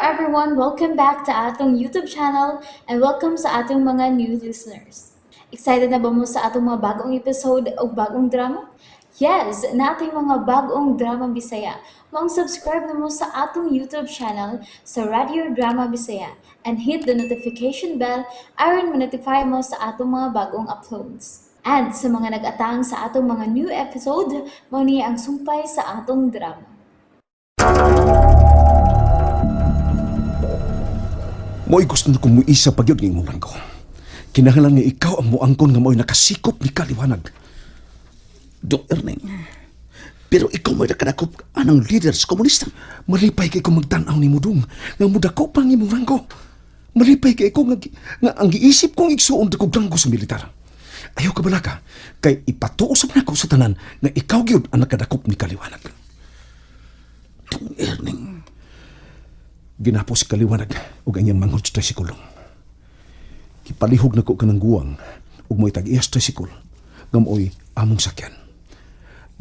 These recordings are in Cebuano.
everyone! Welcome back to atong YouTube channel and welcome sa atong mga new listeners. Excited na ba mo sa atong mga bagong episode o bagong drama? Yes, nating mga bagong drama Bisaya. Maong subscribe na mo sa atong YouTube channel sa Radio Drama Bisaya and hit the notification bell aron ma-notify mo sa atong mga bagong uploads. And sa mga nag-atang sa atong mga new episode, mao ni ang sumpay sa atong drama. Mo'y gusto na kong muisa pagyud ng imong ranggo. Kinahanglan nga ikaw ang muangkon nga mo'y nakasikop ni Kaliwanag. Dok Erning. Pero ikaw mo'y nakadakop anang leader sa komunista. Malipay kay ko magtan-aw nimo dong nga mudako pa ang imong ranggo. Malipay kay ko nga ang giisip kong igsuon kog ranggo sa militar. Ayaw ka balaka kay ipatuo sab nako sa tanan nga ikaw gyud ang nakadakop ni Kaliwanag. Dong Erning. Ginapo si Kaliwanag ug ang iyang manghod sa tricycle. Gipalihog nako kanang guwang ug mo'y tag-iyas tricycle nga mo'y among sakyan.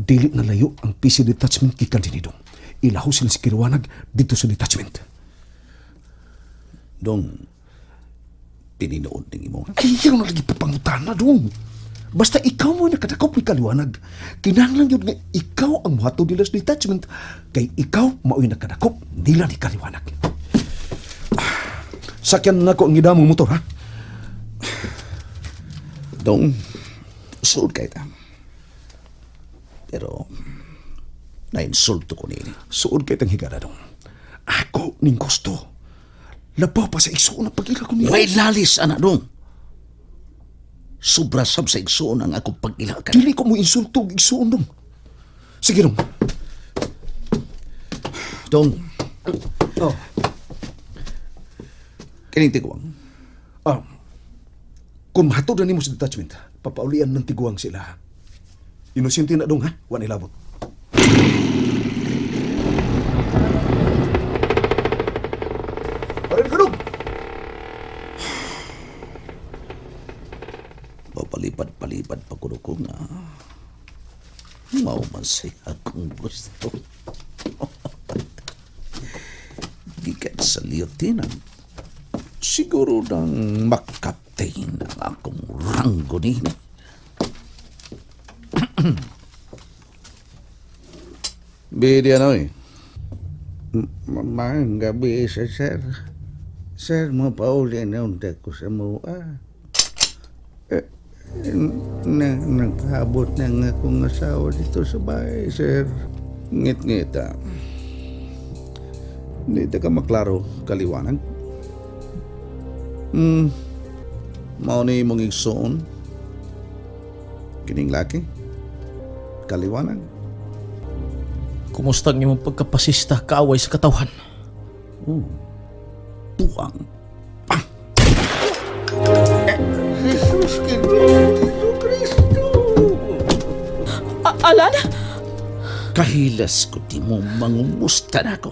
Dili na layo ang PC detachment gikan dinhi dong. Ilaho sila si Kaliwanag dito sa detachment. Dong, pininood ning imo. Ay, na lagi papangutana dong. Basta ikaw mo nakadakop ni Kaliwanag. Kinahanglan yun nga ikaw ang muhatod nila sa detachment kay ikaw mao'y nakadakop nila ni Kaliwanag. Ah, sakyan na ko ang idamong motor, ha? Dong, suod kay ta. Pero, nainsulto ko nini. Suod kay tang higada dong. Ako ning gusto. Labaw pa sa igsuon ang pag-ila ko niya. Way lalis, anak dong. Sobra sab sa igsuon ang akong pag-ila ka. Dili ko mo insulto og igsuon dong. Sige dong. Dong, Oh. kining tiguang. Ah, kung mahatod na nimo sa detachment, papaulian ng tiguang sila. Inosente na dong ha, wa nilabot. Parin kulog! Papalipad-palipad pa kuno ko nga. Mao man say akong gusto. Gikan sa lieutenant, siguro nang makaptain ang akong ranggo nini. Bidi ano eh. Maayong gabi sa sir. Sir, mapauli na unta ko sa mua. Eh, na, naghabot na nga akong asawa dito sa bahay, sir. Ngit-ngit ah. Hindi ta ka maklaro kaliwanag. Mao ni imong igsoon. Kining laki. Kaliwanag. Kumusta ang imong pagkapasista kaaway sa katawhan? Oh. Tuang. Jesus Ginoo, Jesu Kristo! Alan? Kahilas ko di mo mangumusta na ako.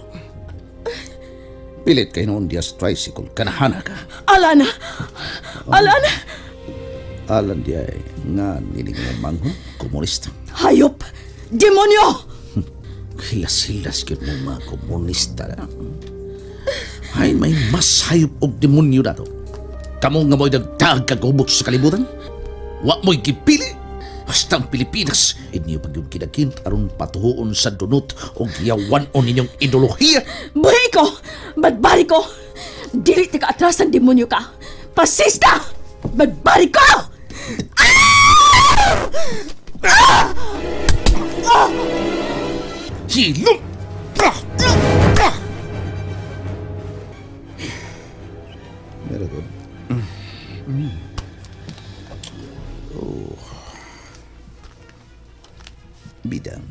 Pilit kay noon diya sa tricycle, kanahana ka. Alan! Alan! Alan diya eh, nga nining mo manghod, komunista. Hayop! Demonyo! Hilas-hilas gyud mo mga komunista na. Ay, may mas hayop og demonyo na to. Kamo nga mo'y dagdag kagubot sa kalibutan? Wa mo'y gipili. Basta ang Pilipinas, inyo pag yung kinakin aron patuhoon sa dunot o giyawan-on ninyong ideolohiya. Buhi ko! Badbari ko! Dili ti ka atras ang demonyo ka! Pasista! Badbari ko! Hilom! Ah! Ah! Very good. Oh. Bidang.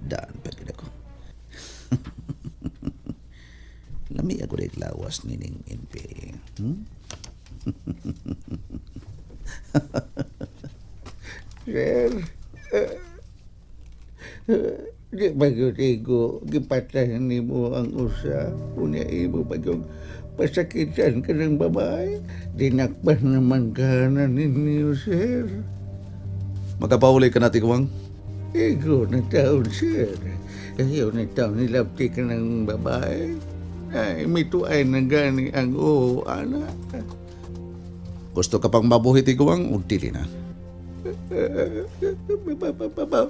Daan pa gid ako. Lami ako rin lawas nining NPA. Hmm? Sir, eh, di ba yun igo, gipatay nimo ang usa, unya imo pa yung pasakitan ka ng babae, dinakpan naman ka na ninyo, sir. Makapauli ka na, Tiguang. Ikaw na taon, sir. Ayaw na taon nilabti ka ng babae. Ay, mituay na gani ang oo, ana. Gusto ka pang mabuhi tiguang o dili na?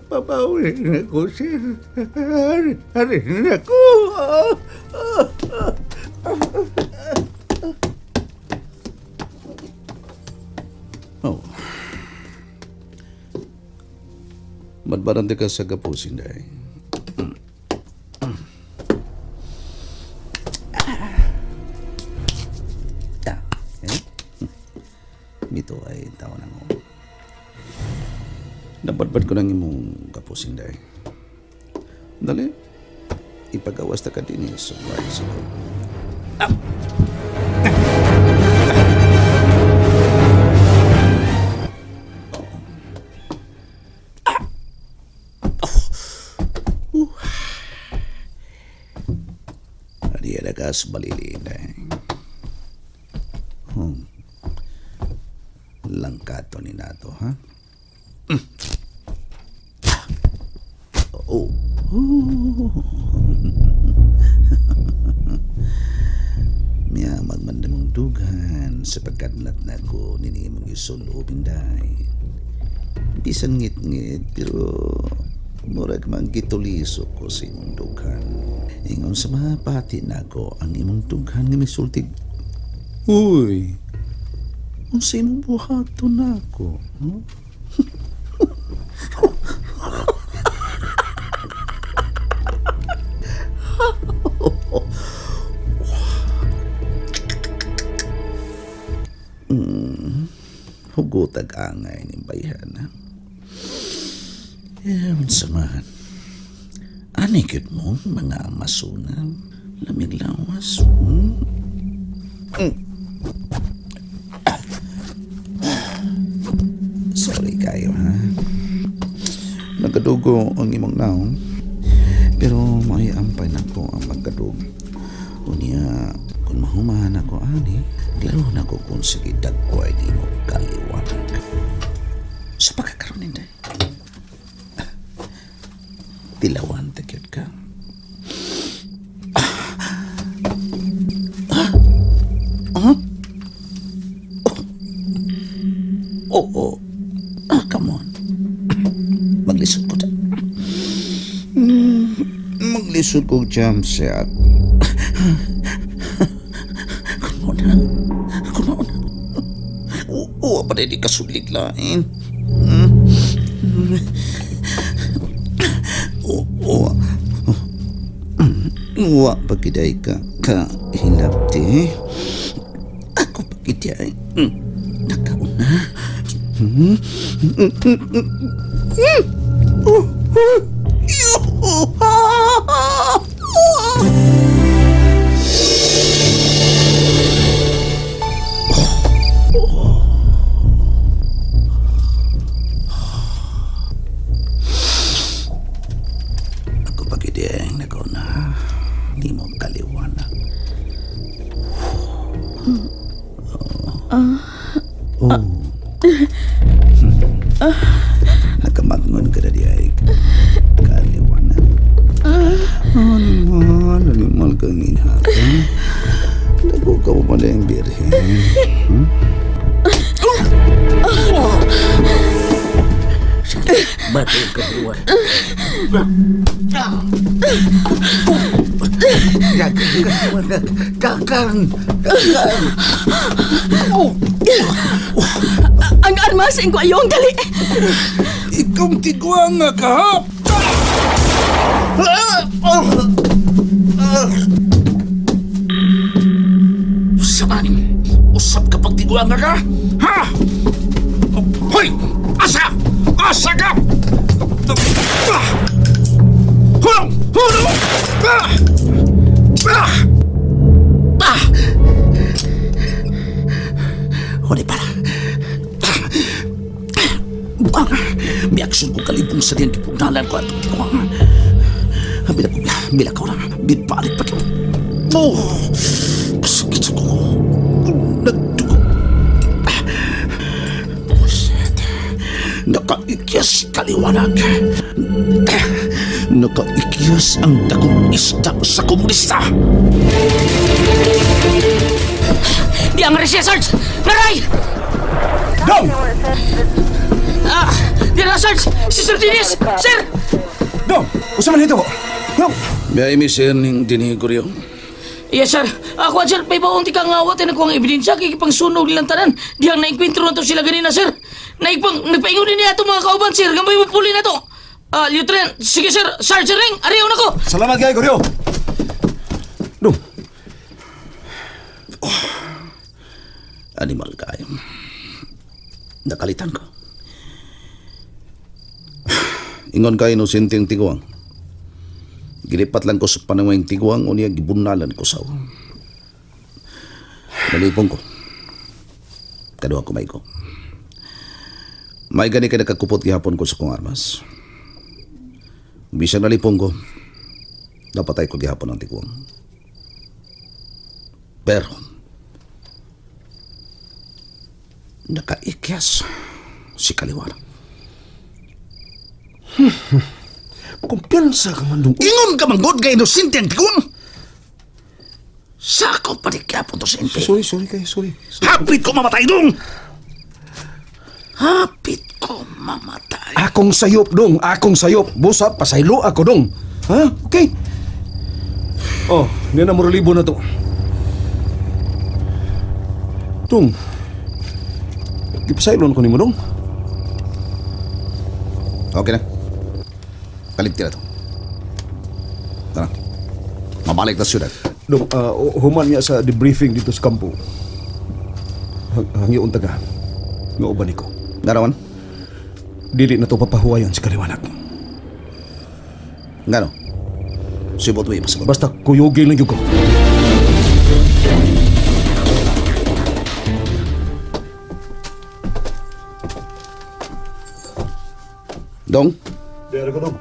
Papaulin ako, sir. Arin ako. Oh. Madbarante ka sa gapusin, day. Ta, eh? Mito ay tao na mo. Nabadbad ko ng imong gapusin, day. Dali. Ipagawas ta ka din eh, sa tricycle. Adiya ka sa balili, day. Langkato ni nato, ha? Mm. Oh. Oh. Miya magmandamong dugan sa pagkadlat na ko nini mong isulubin day. Bisan ngit-ngit pero murag man gituliso ko sa imong dughan. Ingon sa mga pati nako ang imong dughan nga misultig. Uy, unsa imong buhaton nako? Huh? Hugotag angay ni bayhan. Ha? Eh, unsa man. Ani gyud mo mga masunan. Lamig lawas. Hmm? Sorry kayo, ha? Nagadugo ang imong naong. Pero may ampay na ko ang magkadug. Unya, kung mahumahan ako ani, klaro na ko kung sige dagkway di mo kaliwanag. Sa pagkakaroon hindi. Tilawan tagyod ka. Oo. Ah, come on. Maglisod ko ta. Maglisod ko jump set. Come on, ha? Come on. Oo, pa di ka sulit lain. Oo. Uwa, pagiday ka. Ka hilabti. Ako pagiday. Nakauna. Ako pagiday nakauna. Di mo kaliwanag. Oh. Nakamatngon ka na di ay kaliwanag. Animal, animal kang inhata. Nagugaw mo na yung birhen. Bato ka buwan. Dakan! Dakan! Ang armas ko ayong dali. Ikaw tigwang nga kahap! Saan? Usap kapag tigwang nga ka? Ha? Hoy! Asa! Asa ka! Hulong! Hulong! Ah! Ah! Ah! Huli pala. Buang! May aksyon ko kalibong sa diyan kipugnalan ko at buang. Bila ko, bila ko na, binparik pa to. Oh! Sakit sa kuko. Nagdugo. Buset. Nakaikyas kaliwanag. Nakaikyas ang dakong isda sa komunista. Di ang siya, Sarge! Naray! Dong! Ah, di na, Sarge! Si Sir Dennis! Sir! Dong! Usa man hito ko. Dong! May mi sir ning diniguryo. Yes, sir. Ako, sir, may baong ti kang awat na kuwang ebidensya kay pang sunog nilang tanan. Dihang naingkwentro na to sila ganina, sir. Naigpang, nagpaingon din niya itong mga kauban, sir. Gamay mo puli na to. Ah, Lieutenant, sige, sir. Sergeant Ring, ariyaw na ko. Salamat kay Goryo. Dong, Animal kayo. Nakalitan ko. Ingon ka inosente ang tiguang. Gilipat lang ko sa panawang tiguang unya gibunalan ko saw. Nalipong ko. Kaduha ko may ko. May gani ka nakakupot gihapon ko sa kong armas. Bisan nalipong ko, napatay ko gihapon ang tiguang. Pero, nakaikyas si Kaliwara. kumpiyansa ka man dong. Ingon ka manggod kay inosente ang tiguang! Sako pa ni Kiapon to sa NP. Sorry, sorry kay, sorry. Hapit ko mamatay dong! Hapit ko mamatay. Akong sayop dong, akong sayop. Busa, pasaylo ako dong. Ha? Okay. Oh, hindi na muralibo na to. Dong, gipasaylon ko ni mo dong. Okay na. Kalimti na to. Tara. Mabalik na siyudad. Dong, human niya sa debriefing dito sa kampo. Hangyoon taga. Nga uban ko. Ngarawan? Dili na to papahuwayon sa kaliwanag. Ngano? Sibot mo ipasabot. Basta kuyugin lang yun ko. Dong, Dere ko dong.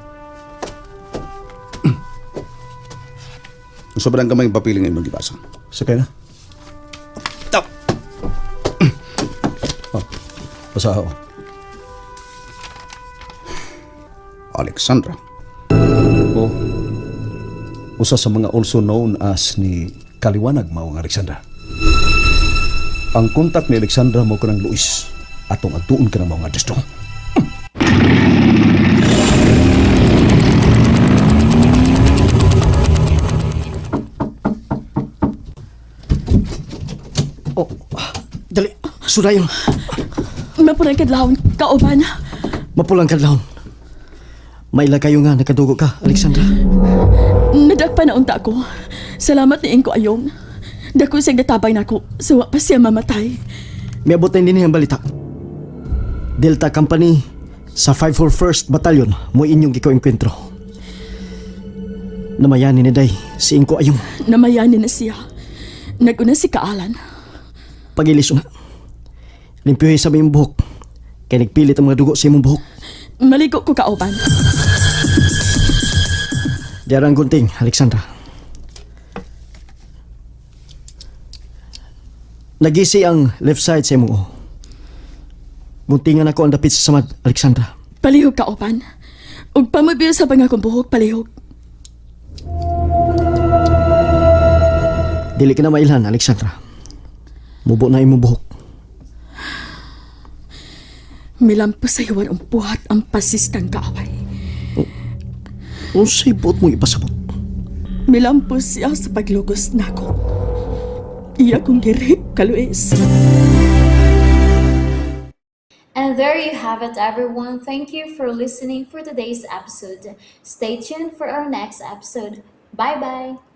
sobrang kamay papiling imong gibasa. Sakay na. Tap. Oh, basa ako. Alexandra. Oh. Usa sa mga also known as ni Kaliwanag mao ang Alexandra. Ang kontak ni Alexandra mo kanang Luis atong adtuon ka ng mga address dong. Oh, dali. Sudayon. Mapulang kadlawon, kauban. Mapulang kadlawon. Maila kayo nga nakadugo ka, Alexandra. Nadakpa na unta ko. Salamat ni Ingko Ayong. Dako siyang natabay nako. Suwa pa siya mamatay. Miabot na din ang balita. Delta Company sa 541st Battalion mo inyong gikaw-enkwentro. Namayani ni Day, si Ingko Ayong. Namayani na siya. Naguna si Kaalan. Pagilis na. Limpyohe sa imong buhok. Kay nagpilit ang mga dugo sa imong buhok. Maligo ko kauban. Diara ang gunting, Alexandra. Nagisi ang left side sa imong ulo. Guntingan ako ang dapit sa samad, Alexandra. Palihog kauban. Ug pamubil sa pangakong buhok palihog. Dili ka na mailhan, Alexandra. Mubo na imong buhok. Milampas sa hiwan ang buhat ang pasistang kaaway. Unsay buot mong ipasabot? Milampos siya sa paglugos nako. Iya kong girip ka, Luis. And there you have it, everyone. Thank you for listening for today's episode. Stay tuned for our next episode. Bye bye.